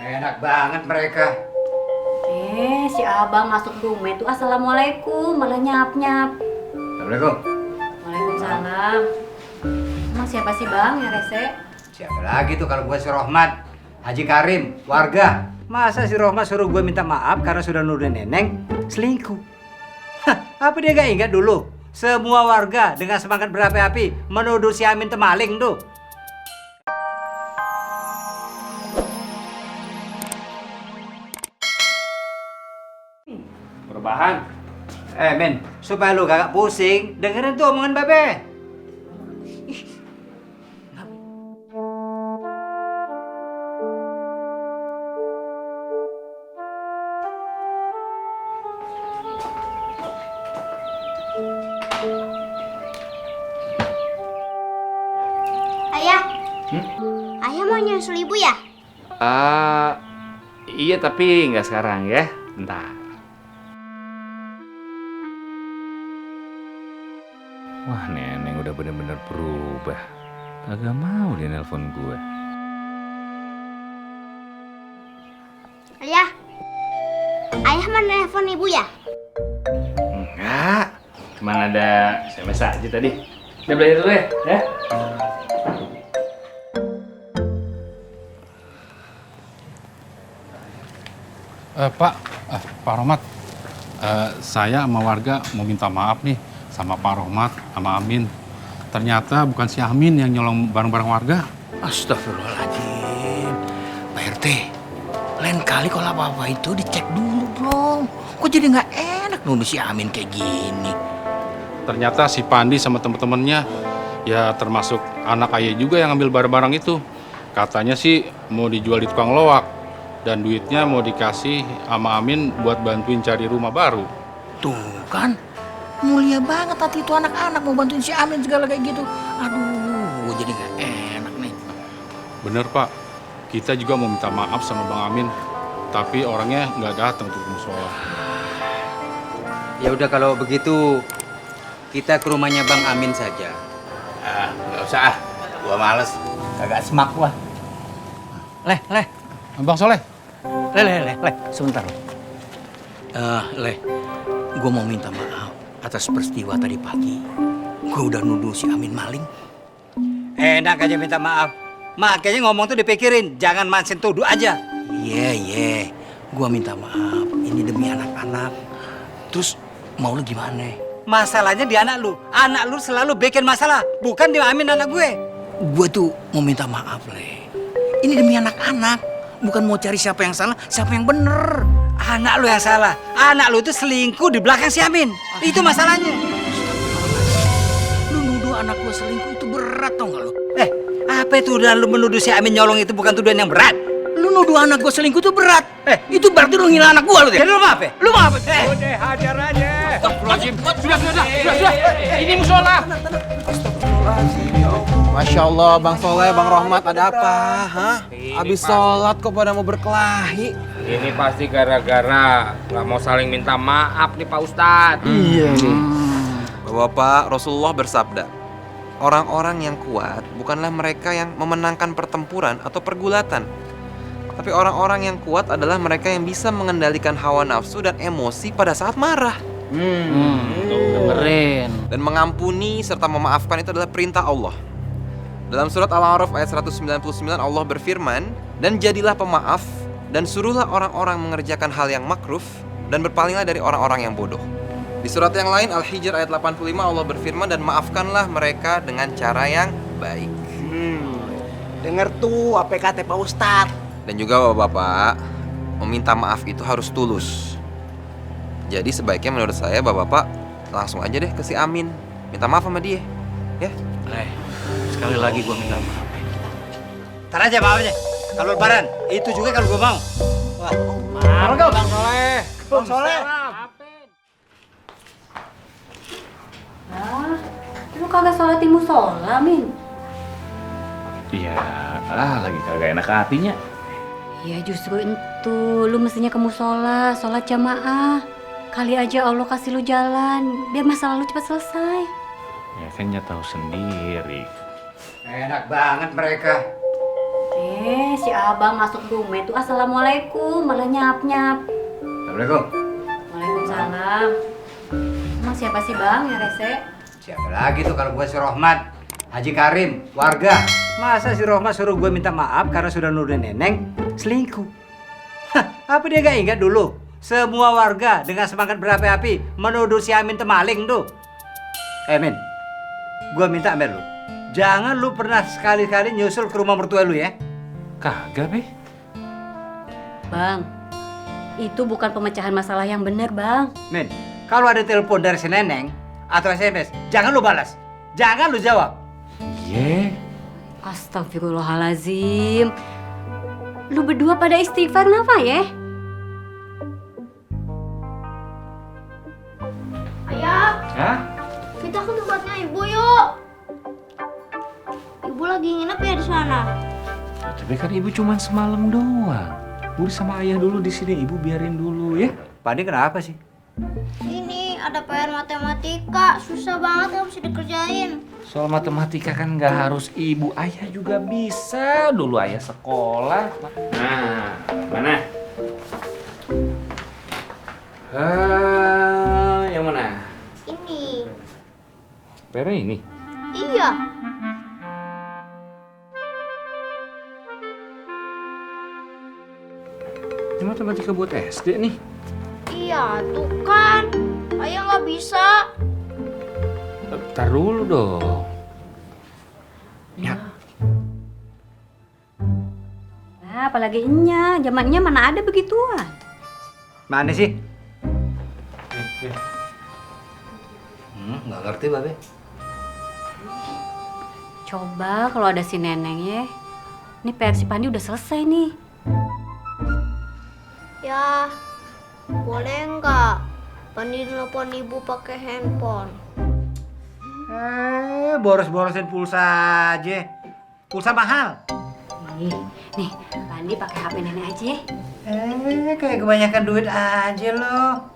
Enak banget mereka. Si abang masuk rumah itu assalamualaikum, malah nyap-nyap. Assalamualaikum. Waalaikumsalam. Emang siapa sih bang ya rese? Siapa lagi tuh kalau bukan si Rohmat? Haji Karim, warga. Masa si Rohmat suruh gue minta maaf karena sudah nuduh neneng selingkuh? Hah, apa dia gak ingat dulu? Semua warga dengan semangat berapi-api menuduh si Amin temaling tuh. Berbahan. Men, supaya lu gak pusing, dengerin tuh omongan Babe. Ayah, ayah mau nyusul ibu ya? Iya tapi nggak sekarang ya. Bentar. Wah, neneng udah bener-bener berubah. Kagak mau dia nelpon gue. Ayah, ayah mau nelfon ibu ya? Enggak. Cuman ada SMS aja tadi. Udah belajar dulu ya? Pak Rohmat, saya sama warga mau minta maaf nih sama Pak Rohmat, sama Amin. Ternyata bukan si Amin yang nyolong barang-barang warga. Astagfirullahaladzim. Pak RT, lain kali kalau apa-apa itu dicek dulu dong. Kok jadi nggak enak nuduh si Amin kayak gini? Ternyata si Pandi sama temen-temennya, ya termasuk anak ayah juga yang ngambil barang-barang itu. Katanya sih mau dijual di tukang loak. Dan duitnya mau dikasih sama Amin buat bantuin cari rumah baru. Tuh kan, mulia banget hati itu anak-anak mau bantuin si Amin segala kayak gitu. Aduh, gue jadi nggak enak nih. Bener Pak, kita juga mau minta maaf sama Bang Amin. Tapi orangnya nggak datang untuk musola. Ya udah kalau begitu kita ke rumahnya Bang Amin saja. Nggak usah, gua males. Kagak semak gua. Leh. Bang Soleh, Leh, sebentar. Leh, gue mau minta maaf atas peristiwa tadi pagi. Gue udah nuduh si Amin maling. Enak aja minta maaf. Makanya ngomong tuh dipikirin, jangan mansin tuduh aja. Iya. Gue minta maaf. Ini demi anak-anak. Terus mau lu gimana? Masalahnya di anak lu. Anak lu selalu bikin masalah, bukan di Amin anak gue. Gue tuh mau minta maaf, Leh. Ini demi anak-anak. Bukan mau cari siapa yang salah, siapa yang bener. Anak lu yang salah. Anak lu itu selingkuh di belakang si Amin. Itu masalahnya. Lu nuduh anak gue selingkuh itu berat tau gak lu? Apa itu udah lu menuduh si Amin nyolong itu bukan tuduhan yang berat? Lu nuduh anak gue selingkuh itu berat. Itu berarti lu ngina anak gue lu ya? Jadi lu maaf ya? Lu mau apa? Udah hajar aja. Sudah. Ini musola. Masya Allah, Bang Soleh, Bang Rohmat, ada apa? Hah? Abis sholat kok pada mau berkelahi? Ini pasti gara-gara nggak mau saling minta maaf nih Pak Ustadz. Iya nih. Bapak Rasulullah bersabda, orang-orang yang kuat bukanlah mereka yang memenangkan pertempuran atau pergulatan. Tapi orang-orang yang kuat adalah mereka yang bisa mengendalikan hawa nafsu dan emosi pada saat marah. Dengerin. Dan mengampuni serta memaafkan itu adalah perintah Allah. Dalam surat Al-A'raf ayat 199 Allah berfirman, dan jadilah pemaaf dan suruhlah orang-orang mengerjakan hal yang makruh dan berpalinglah dari orang-orang yang bodoh. Di surat yang lain Al-Hijr ayat 85 Allah berfirman, dan maafkanlah mereka dengan cara yang baik. Dengar tuh apa kata Pak Ustadz. Dan juga Bapak-bapak, meminta maaf itu harus tulus. Jadi sebaiknya menurut saya Bapak-bapak langsung aja deh ke si Amin, minta maaf sama dia, ya. Sekali lagi gue minta maaf. Ntar aja maafnya. Kalau lebaran, itu juga kalau gue mau. Wah, Bang Soleh. Bang Soleh. Lu kagak sholat di musola, Min? Iya, lagi kagak enak hatinya. Ya justru itu, lu mestinya ke musola, sholat jamaah. Kali aja Allah kasih lu jalan, biar masalah lu cepat selesai. Ya kan tahu sendiri. Enak banget mereka. Si abang masuk rumah itu assalamualaikum, malah nyap-nyap. Assalamualaikum. Waalaikumsalam. Emang siapa sih bang yang rese? Siapa lagi tuh kalau bukan si Rohmat? Haji Karim, warga. Masa si Rohmat suruh gue minta maaf karena sudah nuduh neneng selingkuh? Hah, apa dia gak ingat dulu? Semua warga dengan semangat berapi-api menuduh si Amin temaling tuh. Min, gue minta sama lu, jangan lu pernah sekali-kali nyusul ke rumah mertua lu ya. Kagak, Be. Bang, itu bukan pemecahan masalah yang benar bang. Min, kalau ada telepon dari si neneng atau SMS, jangan lu balas, jangan lu jawab. Iya. Astagfirullahalazim. Lu berdua pada istighfar kenapa ya? Ayah, Hah? kita ke tempatnya ibu yuk. Ibu lagi nginep ya di sana. Tapi kan ibu cuma semalam doang. Udah sama ayah dulu di sini, ibu biarin dulu ya. Pak Adi kenapa sih? Ini ada PR matematika, susah banget nggak bisa dikerjain. Soal matematika kan nggak harus ibu, ayah juga bisa. Dulu ayah sekolah. Nah, mana? Yang mana? Ini, PR ini. iya. Ini matematika buat SD nih. Iya, tuh kan. Ayah nggak bisa. Bentar dulu dong. Ya. Nah, apalagi enya, zamannya mana ada begituan. Mana sih? Nggak ngerti Babe. Coba kalau ada si neneng ya. Ini PR si Pandi udah selesai nih. Ya, boleh nggak? Pandi telepon ibu pakai handphone. Boros-borosin pulsa aja. Pulsa mahal. Nih, Pandi pakai HP nenek aja ya. Kayak kebanyakan duit aja lo.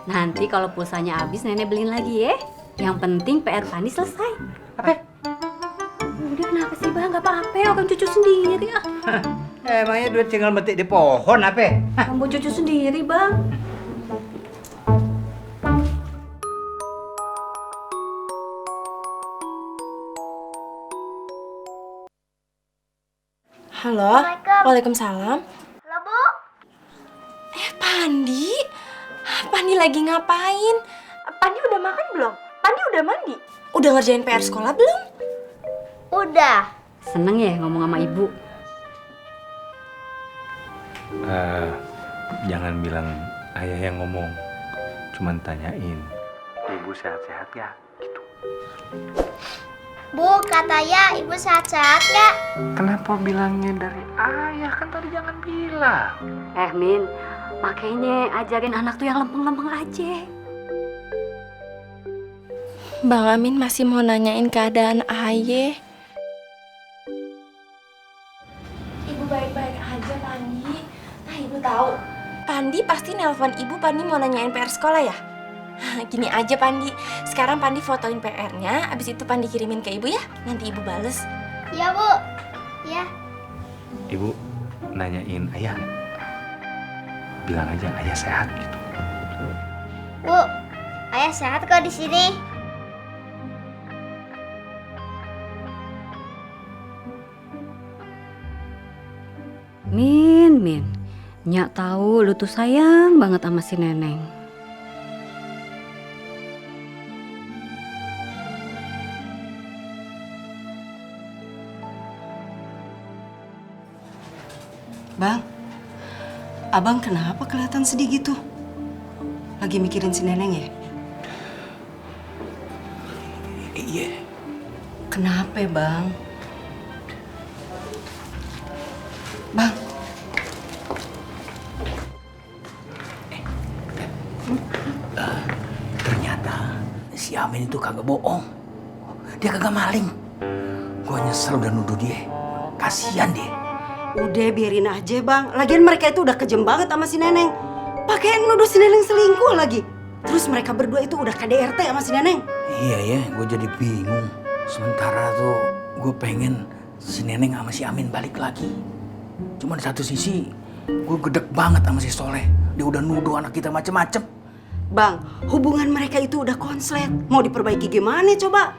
Nanti kalau pulsanya habis nenek beliin lagi ya. Yang penting PR Pandi selesai. Apa? Udah kenapa sih bang? Gak apa-apa, orang cucu sendiri ah. Emangnya duit tinggal metik di pohon apa? Kamu cucu sendiri bang. Halo, waalaikumsalam. Halo Bu, Pandi, Pandi lagi ngapain? Pandi udah makan belum? Pandi udah mandi? Udah ngerjain PR sekolah belum? udah. Seneng ya ngomong sama ibu. Jangan bilang ayah yang ngomong. Cuman tanyain. Ibu sehat-sehat ya? Gitu. Bu, katanya ibu sehat-sehat nggak? Kenapa bilangnya dari ayah? Kan tadi jangan bilang. Min, makanya ajarin anak tuh yang lempeng-lempeng aja. Bang Amin masih mau nanyain keadaan ayah. Ibu baik-baik aja, Pandi. Nah, ibu tahu. Pandi pasti nelpon ibu, Pandi mau nanyain PR sekolah ya? Gini aja Pandi, sekarang Pandi fotoin PR-nya, abis itu Pandi kirimin ke ibu ya, nanti ibu bales. Ya Bu, ya. Ibu nanyain ayah nggak? Bilang aja ayah sehat gitu. Bu, ayah sehat kok di sini. Min, Nyak tahu lu tuh sayang banget sama si neneng. Bang, abang kenapa kelihatan sedih gitu? Lagi mikirin si neneng ya? Iya. Kenapa bang? Bang, Ternyata si Amin itu kagak bohong. Dia kagak maling. Gua nyesel udah nuduh dia. Kasian dia. udah biarin aja bang. Lagian mereka itu udah kejem banget sama si neneng. Pakai nuduh si neneng selingkuh lagi. Terus mereka berdua itu udah KDRT sama si neneng. Iya ya, gue jadi bingung. Sementara tuh gue pengen si Neneng sama si Amin balik lagi. Cuma di satu sisi, gue gedek banget sama si Soleh. Dia udah nuduh anak kita macem-macem. Bang, hubungan mereka itu udah konslet. Mau diperbaiki gimana coba?